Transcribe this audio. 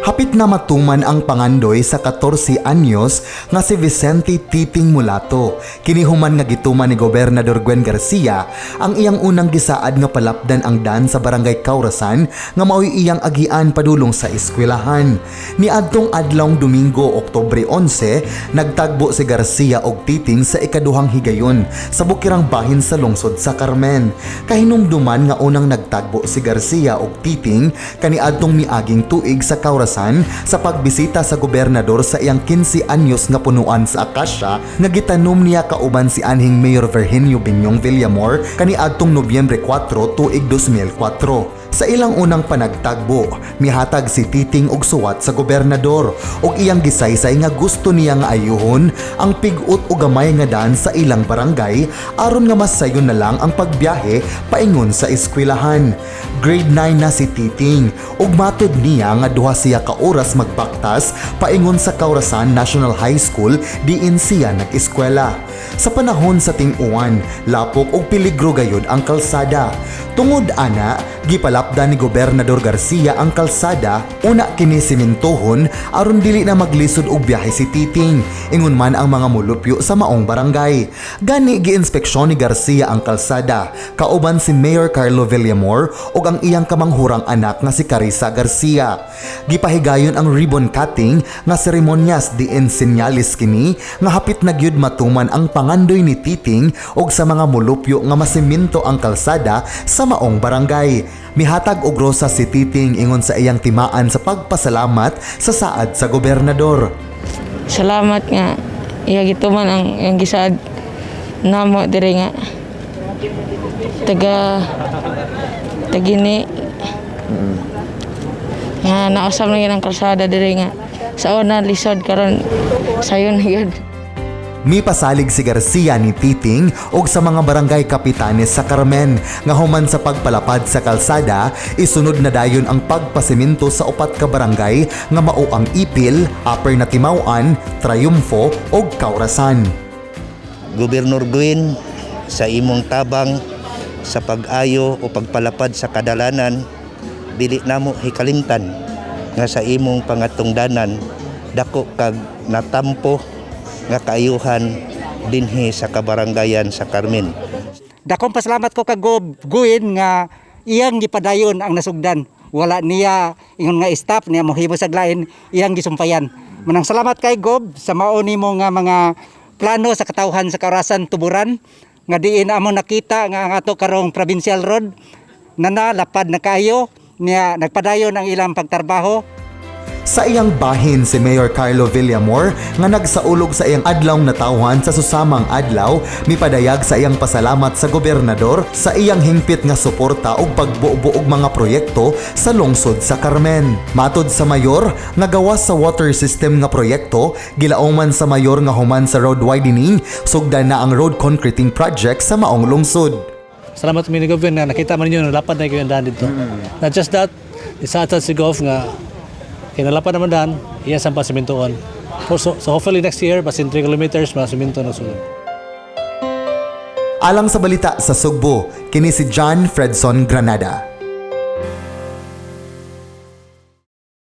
Hapit na matuman ang pangandoy sa 14 anyos nga si Vicente Titing Mulato. Kini human nga gituman ni Gobernador Gwen Garcia ang iyang unang gisaad nga palapdan ang dan sa Barangay Kaurasan nga mao'y iyang agian padulong sa eskwelahan. Niadtong adlawng Domingo, Oktubre 11, nagtagbo si Garcia og Titing sa ikaduhang higayon sa bukirang bahin sa lungsod sa Carmen. Kahinumduman nga unang nagtagbo si Garcia og Titing kaniadtong miaging tuig sa Kaurasan sa pagbisita sa gobernador sa iyang 15 anyos nga punuan sa akasya nga gitanom niya kauban si anhing Mayor Virginio Binyong Villamor kaniadtong Nobyembre 4 tuig 2004. Sa ilang unang panagtagbo, mihatag si Titing og suwat sa gobernador ug iyang gisaysay nga gusto niya nga ayuhon ang pig-ot o gamay nga daan sa ilang barangay aron nga mas sayon na lang ang pagbiyahe paingon sa eskwelahan. Grade 9 na si Titing ug matud niya nga 2 siya ka oras magbaktas paingon sa Kaurasan National High School diin siya nag-eskwela. Sa panahon sa ting-uwan, lapok og peligro gayud ang kalsada. Tungod ana, gipalapdan ni Gobernador Garcia ang kalsada una kini simintuhon aron dili na maglisod og biyahe si Titing. Ingon man ang mga mulupyo sa maong barangay. Gani giinspeksyon ni Garcia ang kalsada kauban si Mayor Carlo Villamor ug ang iyang kamanghurang anak nga si Carissa Garcia. Gipahigayon ang ribbon cutting nga seremonyas diin sinyalis kini nga hapit na gyud matuman ang pangandoy ni Titing ug sa mga mulupyo nga masiminto ang kalsada sa maong barangay. Mihatag og rosa si Titing ingon sa iyang timaan sa pagpasalamat sa saad sa gobernador. Salamat nga iya gituman ang iyang gisaad namo diri nga taga tagini nga nausab na gyud ang kalsada diri nga sa una lisod, karon sayon na gyud. Mipasalig si Garcia ni Titing og sa mga barangay kapitanes sa Carmen nga human sa pagpalapad sa kalsada, isunod na dayon ang pagpasiminto sa upat ka barangay nga mao ang Ipil, Upper Natimaw-an, Triumfo ug Kaurasan. Gobernador Gwen, sa imong tabang sa pag-ayo o pagpalapad sa kadalanan, dili namo hikalimtan nga sa imong pangatungdanan dako kag natampo nga kaayuhan dinhi sa kabaranggayan sa Carmen. Dakong pasalamat ko kag Gob Gwen nga iyang gipadayon ang nasugdan. Wala niya ingon nga stop niya, mohimo sa lain, iyang gisumpayan. Manang salamat kay Gob sa mao nimo nga mga plano sa katawhan sa Kaurasan Tuburan nga diin amo nakita nga ang ato karong provincial road na nalapad na kaayo niya, nagpadayon ang ilang pagtrabaho. Sa iyang bahin, si Mayor Carlo Villamor nga nagsaulog sa iyang adlawng natawhan sa susamang adlaw, mipadayag sa iyang pasalamat sa gobernador sa iyang hingpit nga suporta ug pagbuo og mga proyekto sa lungsod sa Carmen. Matod sa mayor nga gawas sa water system nga proyekto, gilauman sa mayor nga human sa road widening, sugdan na ang road concreting project sa maong lungsod. Salamat mi ni Gov nga nakita man ninyo nalapad na yung daan dito. Not just that, isa si Gov nga kay nalapad naman daan, iya sa pasimintoon. So hopefully next year, basin 3 kilometers, masiminto na sulod. Alang sa balita sa Sugbo, kini si John Fredson Granada.